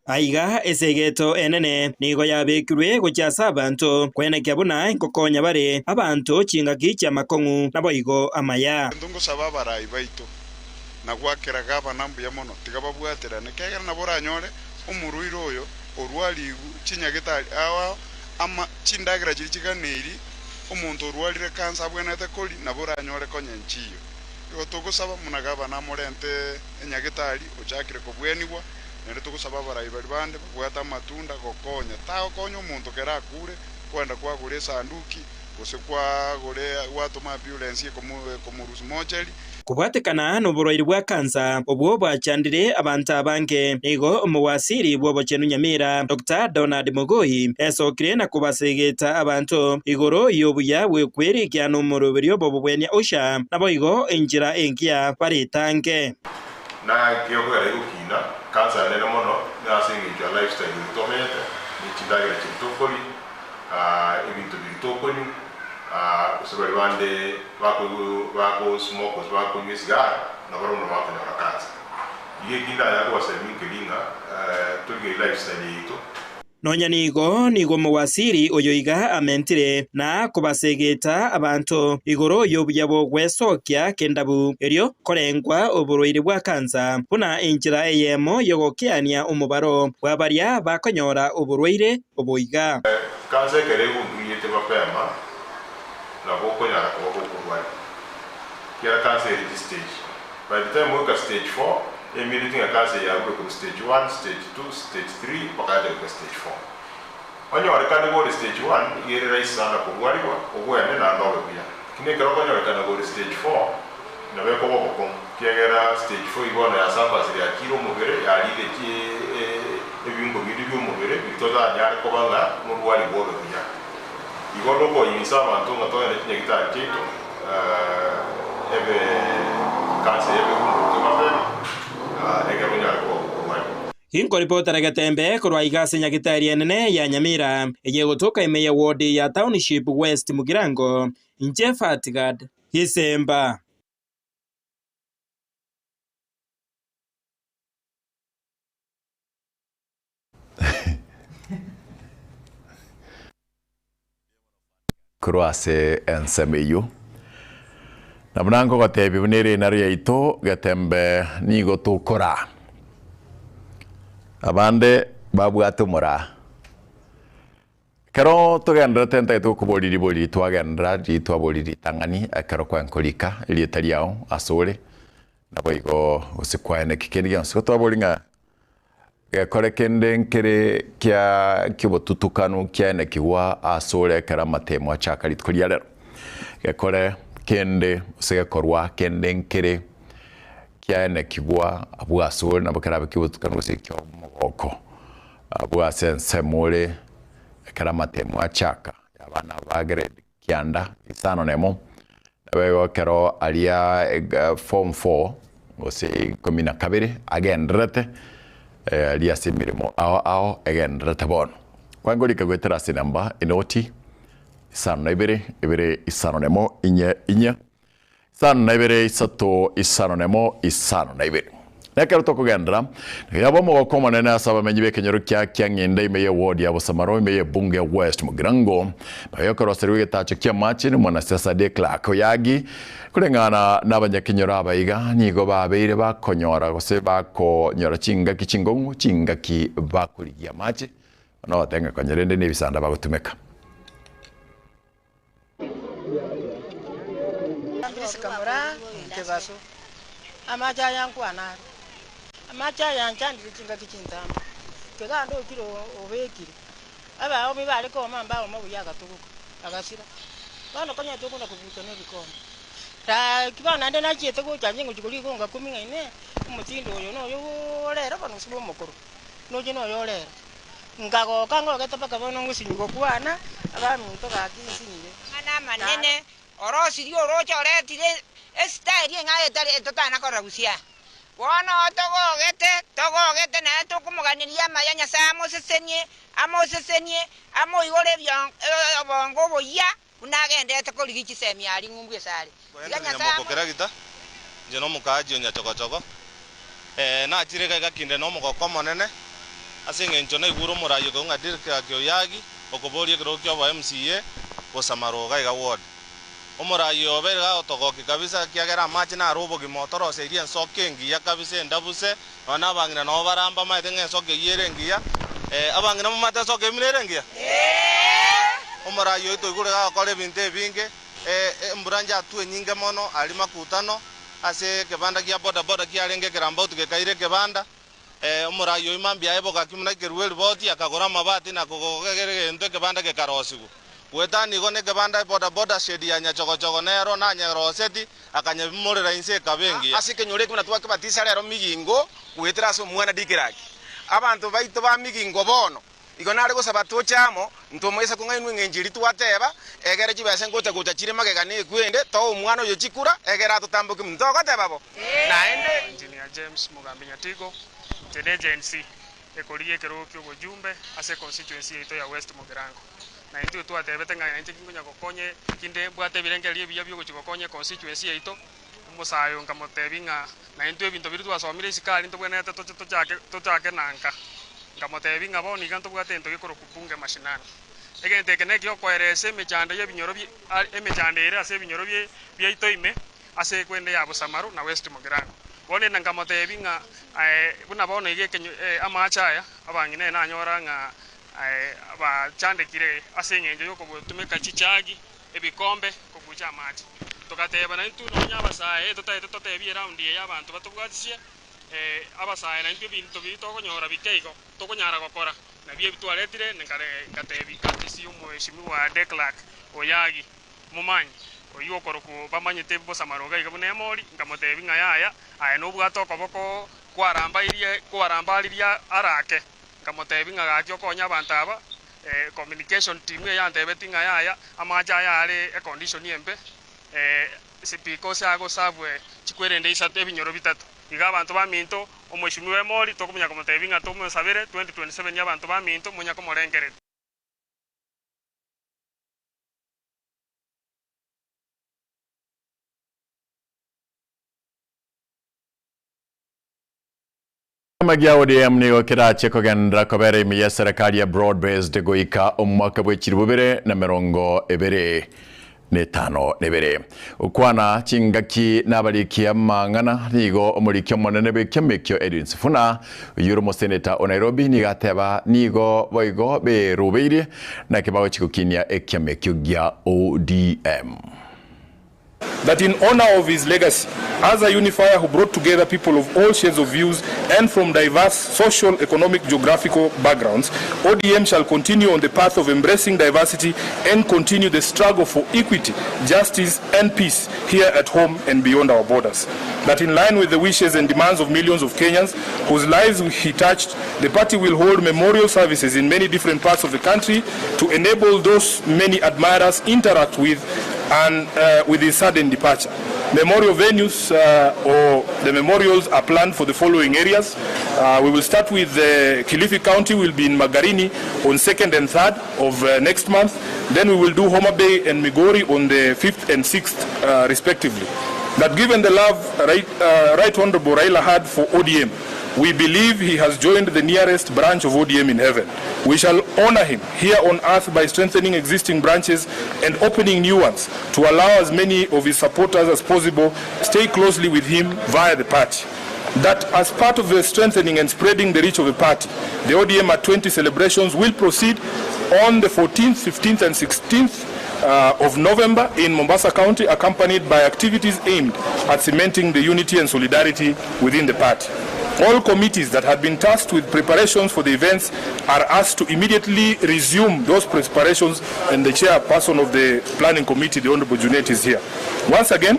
Aiga esegeto enene nigo yabekirwe gochia ase abanto, kwenekia buna inkokonya bare abanto chingaki chi'amakong'u naboigo amaya. Intwe ngosaba abarai baito, na goakera gavana mbuya mono, tiga babwaterane, ekiagera nabo oranyore omorwaire oyo orwarigwe chinyagetari ao ao Ama chindagera chiria chiganeiri omonto orwarire kansa abwenerete koria, nabo oranyore konya enchiyo. Igo togosaba buna gavana amorente enyagetari ochakire kobwenigwa, naende togosaba abarai baria bande babwate amatunda gokonya. Tagokonya omonto kera akure, kwenda kwagora esanduki, gose kwagora gwatoma ambulance ekomorusia mocheri. Kobwatekana noborwaire bwa kansa obwo bwachandire abanto abange, nigo omowasiri bw'obochenu Nyamira, Doctor Donald Mogoi, esokire na kobasegeta abanto igoro y'obuya bw'okwerikia nomoroberio bw'obobwenia Usha, naboigo enchera engiya baretange. Na ekiokogera igokina kansa enene mono nase engencho ya lifestyle eria tomenyete, ne chindagera chiria tokoria, ebinto biria tokonywa, Gose baria bande bagosmoke gose bakonywa esigara, nabarabwo nabo bakonyora cancer. Igo eki ndanyare kobasemia nkeri ng'a torigererie lifestyle yaito. Nonya nigo nigo omowasiri oyo iga amentire na kobasegeta abanto igoro y'obuya bw'ogwesokia kendabu, erio korengwa oborwaire bwa kansa buna enchera eyemo y'ogokeania omobaro bwa baria bakonyora oborwaire obo iga. Kansa ekero egunduyete mapema nabo okonyara koba gokorwaria. Ekiagera kansa ere chistage. By the time ogoika stage four, emineti ng'a kansa eye yarure korwa stage one, stage two, stage three mpaka yacha goika stage four. Onyorekane gore stage one iga ere rahisi sana korwarigwa obwene naende obe buya. Lakini ekero okonyorekana gore stage four nabo ekoba obokong'u ekiagera stage four igo bono yasambasire yakire omobere yarire chi ebiungo binde bi'omobere biria totanyare koba ng'a norwarigwe obe buya. Igo nokoyimisa abanto ng'a togende chinyagitari chiaito ebe kansa eye ebegundurutwe mapema ekero onyare koba okorwaria. Inkoripotera getembe korwa iga ase Nyagitari enene ya Nyamira, eye egotoka ime ya ward ya Township West Mugirango, inche Fatgad Gisemba. Korwa ase ensemo eyio. Na buna nkogotebia buna ere enaro yaito getembe nigo tokoraa. Abande babwate omoraa. Ekero togendererete ntagete gokoboria ribori riria twagenderera riria twaboria ritang'ani ekero kwankorika erieta riao asore naboigo gose kwaeneki kende gionsi. Igo twaboria ng'a Gekore kende nkere kia ki'obotutukanu kiaenekigwa asore ekero amatemo achaka rituko ria rero. Gekore kende gose gekorwa kende nkere kiaenekigwa abwo asore nabo kerabe ki'obotutukanu gose eki'omogoko abwo ase ensemo ore ekero amatemo achaka abana ba grade kianda isano nemo nabo ekero aria form four gose ikomi na kabere agendererete aria ase emeremo ao ao egendererete bono. Kwangorika goetera ase enamba enoti isano na ibere ibere isano nemo inye inye isano na ibere isato isano nemo isano na ibere. Nekero tokogenderera, yaba omogoko omonene ase abamenyi b'ekenyoro kia Kiang'inda ime y'eward ya Bosamaro ime y'ebunge ya West Mugirango, bayokeroserigwa egetacho ki'amache n'omwanasiasa De Klerk Oyagi. Koreng'ana nabanyakenyoro aba iga nigo babeire bakonyora gose bakonyora chingaki chingong'u chingaki bakorigia amache, nogotenga konya rende nebisanda bagotumeka. Kebaso, amache aya nkwana are, amache aya anchandire chingaki chintambe, keganda okire obekire, abaomi bare kooma mbaoma buya agatuguka, agasira. Bono konya tokona kobucha na ebikombe. Gaki bono naende nachiete gocha inche ngochia koria igo ngakumi ng'a inee, omotindo oyo noyo orero bono gose bw'omokoro, noche noyo orero. Nkagoka ngogete mpaka bono ngosinywa gokwana, abaminto gaki nsinyire. Amang'ana amanene Orosirie orooche oretire esitaeri eng'ao etari etotana korora busia. Bono togogete, togogete naye tokomoganeria amaya Nyasae amosesenie, amosesenie, amoigore obongo oboyia buna agenderete korigia chisemi aria ng'umbu esare. Tiga Nyamogo Nyasae amo. Keragita, inche nomokaaji o Nyachogochogo. Nachire iga iga kinde nomogoko omonene, ase eng'encho naigure omoraai okegwa ng'a Dirk Oyagi okoboria ekerogo kia obo MCA gosamaroga iga ward. Omoraai oyo obeire gagotogokia kabisa ekiagera amache naro obogima otoroseirie ensoko engiya kabisa endabuse nonya na abang'ina nabo baramba bamaete ng'a ensoko eyio ere engiya. Abang'ina momanyete ensoko eyio buna ere engiya? Omoraai oyo toigure gagokora ebinto ebinge, embura njatwe enyinge mono aria makutano, Ase ekebanda gia bodaboda kiarenge ekerambauti gekaira ekebanda, omoraai oyio mambia aye bogaki buna ekerua eriboti, akagora amabati na kogokera egento ekebanda gekarosigwa. Goetania igo nekebanda bodaboda shed ya nyachogochogo nero nanyeroseti, akanyebimorera inse ekaba engiya. Ase ekenyoro eke buna twakebatisa rero Migingo goetera ase omwana Dikiraki. Abanto baito ba Migingo bono Igo nare gosaba toche amo, ntomoisa kong'ainwa eng'encho eria twateba, egere chibesa ngocha gocha chire magega nekwende, toe omwana oyo chikura, egere atotamboke monto. Ntogoteba bo? Naende. Engineer James Mugambi Nyatigo, inche ne agency ekorigia ekerogo kia obojumbe ase econstituency yaito ya West Mugirango. Na intwe twatebete ng'a inche kinkonya gokonya kinde mbwate ebirengererio ebiya biogochia gokonya econstituency yaito, omosae oyo nkamotebia ng'a naintwe ebinto biria twasomire isiko aria ntobwenerete toche tochake tochake na nka. Nkamotebia ng'a bono iga ntobwate egento gekorokwa bunge mashinani. Egento eke nekiokoeresa emechando y'ebinyoro bi emechando ere ase ebinyoro bie biaito ime, ase ekwende ya Bosamaro na West Mugirango. Bono ere nkamotebia ng'a buna bono iga ekenyo amache aya, abang'ina ere nanyora ng'a bachandekire ase eng'encho yokobotumeka chichagi, ebikombe, kobucha amache. Togateba naintwe nonya abasae totagete totebie eround eye abanto batobwatisie, abasae naintwe ebinto biria tokonyora bike igo tokonyara gokora, nabio ebi twaretire ngatebia courtesy y'omweshimiwa De Klerk Oyagi Momanyi, oyio okorokwa bamanyete bosamaroga iga buna emori, nkamotebia ng'a yaya, aye nobwate okoboko kwarambairie kwarambaririe arake, nkamotebia ng'a gaki okonye abanto aba, communication team eye yantebetie ng'a yaya, amache aya are econdition embe, Sipika ose agosabwe chikwerende isato ebinyoro bitato. Iga abanto baminto, omweshimiwa Emori, tokomonya komotebia ng'a tomosabere 2027 abanto baminto monya komorengereria. Ekiama gia ODM nigo kerache kogenderera kobera ime ye serikali ya broad based goika omwaka bwe chilifu bibere na emerongo ebere na etano na ebere. Gokwana chingaki nabariki amang'ana nigo omoriki omonene bw'ekiama ekio Edwin Sifuna oyio ore omoseneta o Nairobi nigo ateba nigo boigo berobeirie naki bagochia gokinia ekiama ekio gia ODM. That in honor of his legacy as a unifier who brought together people of all shades of views and from diverse social, economic, geographical backgrounds, ODM shall continue on the path of embracing diversity and continue the struggle for equity, justice and peace here at home and beyond our borders. That in line with the wishes and demands of millions of Kenyans whose lives he touched, the party will hold memorial services in many different parts of the country to enable those many admirers interact with and uh, with his sudden departure. Memorial venues uh, or the memorials are planned for the following areas. Uh, we will start with the Kilifi County, will be in Magarini on 2nd and 3rd of uh, next month. Then we will do Homa Bay and Migori on the 5th and 6th uh, respectively. That given the love Right, right Honorable Raila had for ODM, we believe he has joined the nearest branch of ODM in heaven. We shall honor him here on earth by strengthening existing branches and opening new ones to allow as many of his supporters as possible stay closely with him via the party. That as part of the strengthening and spreading the reach of the party, the ODM at 20 celebrations will proceed on the 14th, 15th and 16th of November in Mombasa County, accompanied by activities aimed at cementing the unity and solidarity within the party. All committees that had been tasked with preparations for the events are asked to immediately resume those preparations, and the chairperson of the planning committee, the Honorable Junet, is here. Once again,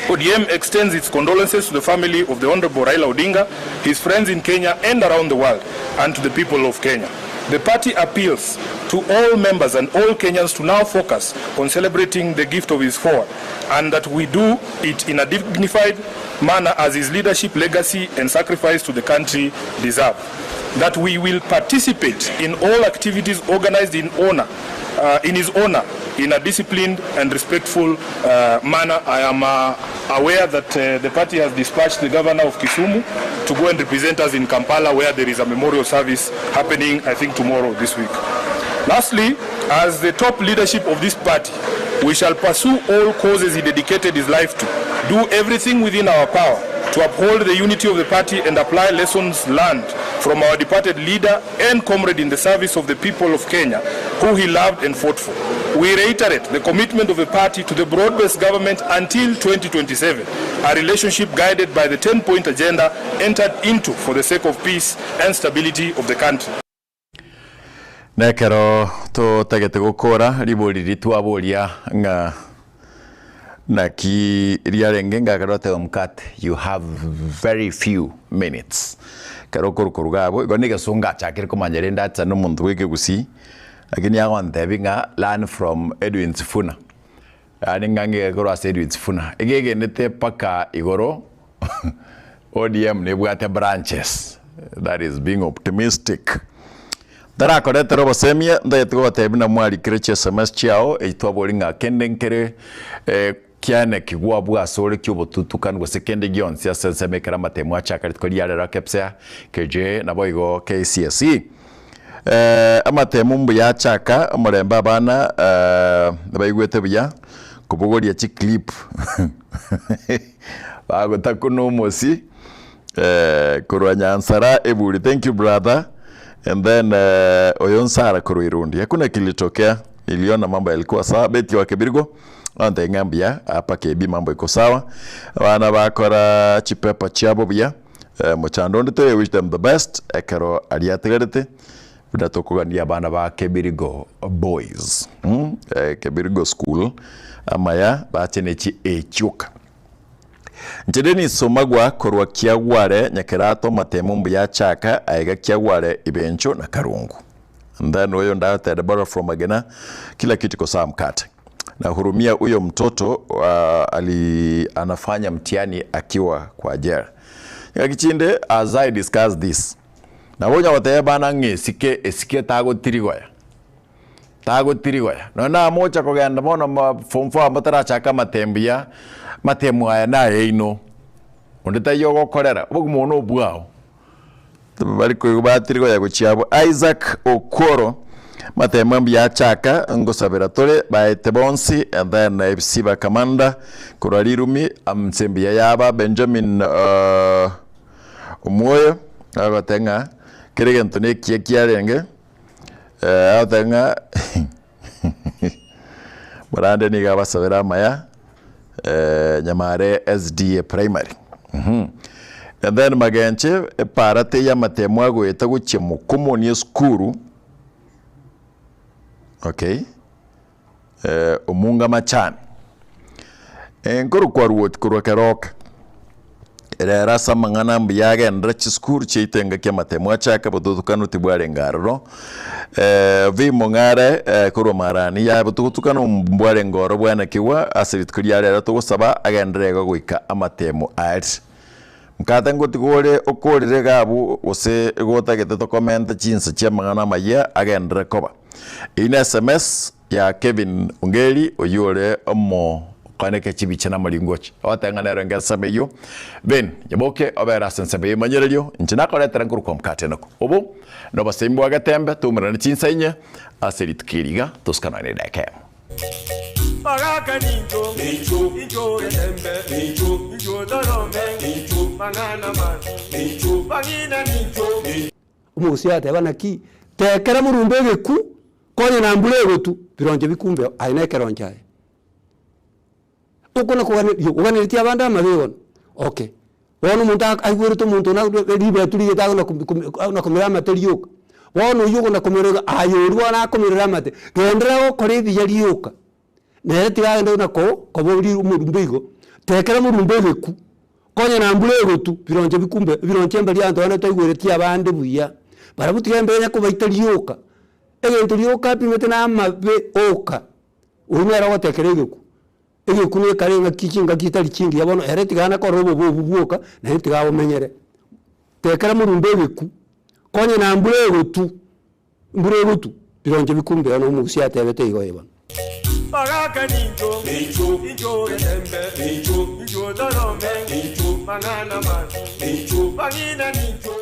ODM extends its condolences to the family of the Honorable Raila Odinga, his friends in Kenya and around the world, and to the people of Kenya. The party appeals to all members and all Kenyans to now focus on celebrating the gift of his forward, and that we do it in a dignified manner as his leadership, legacy, and sacrifice to the country deserve. That we will participate in all activities organized in honor, in his honor, in a disciplined and respectful manner. I am aware that the party has dispatched the governor of Kisumu to go and represent us in Kampala, where there is a memorial service happening, I think, tomorrow this week. Lastly, as the top leadership of this party, we shall pursue all causes he dedicated his life to, do everything within our power to uphold the unity of the party and apply lessons learned from our departed leader and comrade in the service of the people of Kenya, who he loved and fought for. We reiterate the commitment of the party to the broad-based government until 2027, a relationship guided by the 10-point agenda entered into for the sake of peace and stability of the country. Nekero totagete gokora ribori riria twaboria ng'a naki riarenge ngakera oteba mkate you have very few minutes ekero okorwa korwa iga abwo igo na egesongo achakire komanya rende acha na omonto bwa ekegusii lakini agontebia ng'a learn from Edwin Sifuna yaani ng'a ng'ige korwa ase Edwin Sifuna iga egenete mpaka igoro ODM nebwate branches that is being optimistic. Ntarakoretera obosemia, ntagete gogotebia buna mwarikire chi sms chiao echi twaboria ng'a kende nkere kiane kigwabua asore ki'obotutukanu gose kende gionsi ase ensemo ekero amatemo achaka rituko ria rero KPSEA, KJA naboigo KCSE. Amatemo mbuya achaka, omorembe abana baigwete buya kobogoria chiclip bagotakuna omosi korwa Nyansara eburi thank you brother and then oyo Nsara korwa Irundi hakuna kilitokea niliona mambo yalikuwa sawa Betty wa Kebirigo ontebia ng'a mbuya apa KB mambo iko sawa abana bakora chipepa chiabo buya mochando onde toiyo wish them the best ekero aria atigarete buna tokogania abana ba Kebirigo boys Kebirigo school amaya bache ne chi A chioka. Inche Dennis Omagwa korwa Kiagware Nyakerato amatemo mbuya achaka aiga Kiagware Ibencho na Karungu. And then oyo ndagoteba Deborah from Magena kila kitu iko sawa mkate. Nahurumia huyo mtoto ali anafanya mtihani akiwa kwa jela. Ngaki chinde as I discuss this nabo onya goteba bana ng'a esike esike tagotirigoya tagotirigoya nonya namocha kogenda bono ma form four motarachaka amatembo ya amatemo aya nayaino onde taiyo ogokorera obogima obo nobwao. Bari koigwa batirigoya gochia abwo Isaac Okworo amatemo mbuya achaka ngosabera tore baete bonsi and then FC Bakamanda korwa rirumi ase mbuya yaba Benjamin Omwoyo agoteba ng'a kera egento nekiya kiarenge agoteba ng'a morande nigo abasabere amaya Nyamare SDA Primary and then magenche epara teiyo amatemo agoeta gochia mokomoni esukuru okay omunga machani nkorokwa Ruoti korwa Keroka rero ase amang'ana mbuya agenderere chisukuru chiaito engaki amatemo achake obotutukanu tibwarenge aroro V Mong'are korwa Marani yaya obotutukanu mbwarenge oro bwanekigwa ase rituko ria rero togosaba agenderere igo goika amatemo aria. Mkate ngotiga ore okorire iga abwo gose igo otagete tokomente chinsa chi'amang'ana amayia agenderere koba. Eyio ne sms ya Kevin Ongeri oyio ore omo. Koeneke chibicha na amaringochi. Ogoteba ng'a nero ngeseme eyio. Ben, nyaboke obere ase ensemo y'emanyererio, inche nakoretera nkorokwa mkate noko. Obo nobosemi bwa getembe, toumerane chinsa inye ase rituko eri iga, tosukanane edageka eyemo. Bagaka nincho, incho getembe, incho torome, mang'ana mabi, bang'ina nincho. Omogusii agateba naki, Tekera morumba egeku, konya na mbura egotu, bironche bikumbeo, aye nekeronche aye. Okona koganeria oganeretie abande amabe bono, okay. Bono omonto ak aigwerete omonto one agwo ribetu rigete agona komi komi agona komera amate rioka. Bono oywo okona komera iga, aye oria bono akomerera amate, genderera gokora ebiya rioka, nere tiga agende buna ko koba oria omorumbe igo, tekera morumbe egeku, konya na mbura egotu, bironche bikumbe ebironche mbaria abanto bande taigwereti abande buya, barabwo tiga embere onye kobaita rioka, egento rioka apimete na amabe oka. Oyio nere ogotekera egeku, egeku nekare engaki chingaki chitari chingiya bono ere tiga anakorora obobe obwo bwoka, naende tiga abomenyere. Tekera morumba egeku, konya na mbura egotu, mbura egotu, bironche bikumbe bono omogusii atebete igo bono. Bagaka nincho, incho getembe, incho torome, mang'ana mabi, bang'ina nincho.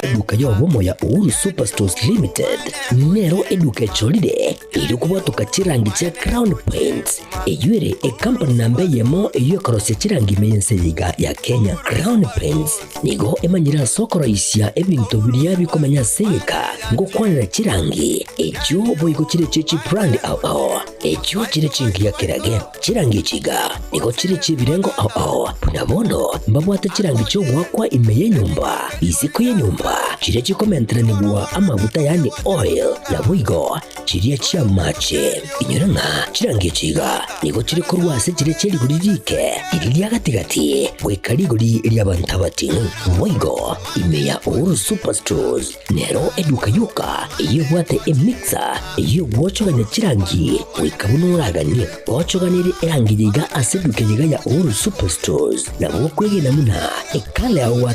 Eduka y'obomo ya Uhuru Superstores Limited nero eduka echorire erio kobwatoka chirangi chia Crown Paints eyio ere ekampani namba eyemo eyio ekorosia chirangi ime y'ense eye iga ya Kenya. Crown Paints Nigo emanyire ase okoroisia ebinto biria bikomenya ase egeka, ngokwanera chirangi, echio boigo chire chie chibrand ao ao, echio chire chingiya kerage. Chirangi echi iga nigo chire chi'ebirengo ao ao, buna bono mbabwate chirangi chi'ogoakwa ime y'enyomba, isiko y'enyomba, chiria chikomenteranigwa amaguta yaani oil, naboigo chiria chi'amache. Inyora ng'a chirangi echi iga nigo chire korwa ase chiria chie rigori riike, riria ria gati-gati, goika rigori ri'abanto abating'u. Boigo ime ya Uhuru Superstores nero eduka yoka eyio ebwate emixer eyio egwochogania chirangi goika buna oraganie. Gochoganerie erangi eye iga ase eduka eye iga ya Uhuru Superstores nabo okwegena buna ekala yao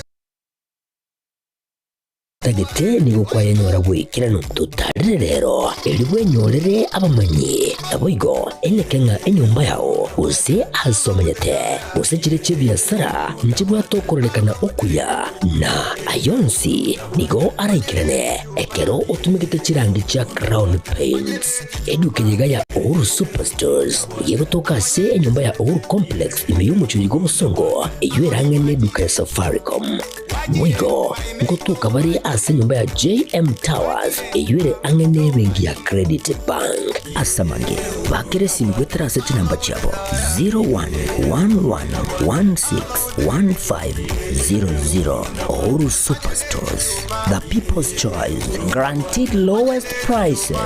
Tagete nigo kwayenyora bw'ekeranu. Totarire rero, erio bwenyorere abamanyi. Naboigo eneke ng'a enyomba yao, gose aase omenyete, gose chire chi'ebiasara, nchibwate okororekana okuya, na ayio onsi nigo araikerane ekero otumegete chirangi chia Crown Paints. Eduka eye iga ya Uhuru Superstores nigo egotoka ase enyomba ya Uhuru Complex ime y'omochie oyo bw'obosongo, eyio erang'e neduka ya Safaricom. Boigo ngotoka bare ase enyomba ya JM Towers eyio ere ang'e n'ebenki ya Credit Bank. Ase amange, bakere esimi goetera ase chinamba chiabo 0111161500. Uhuru Superstores, the people's choice, guaranteed lowest prices.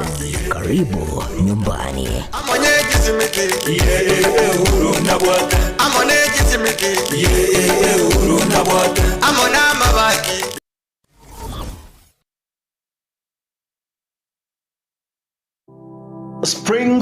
Karibu nyumbani. Spring.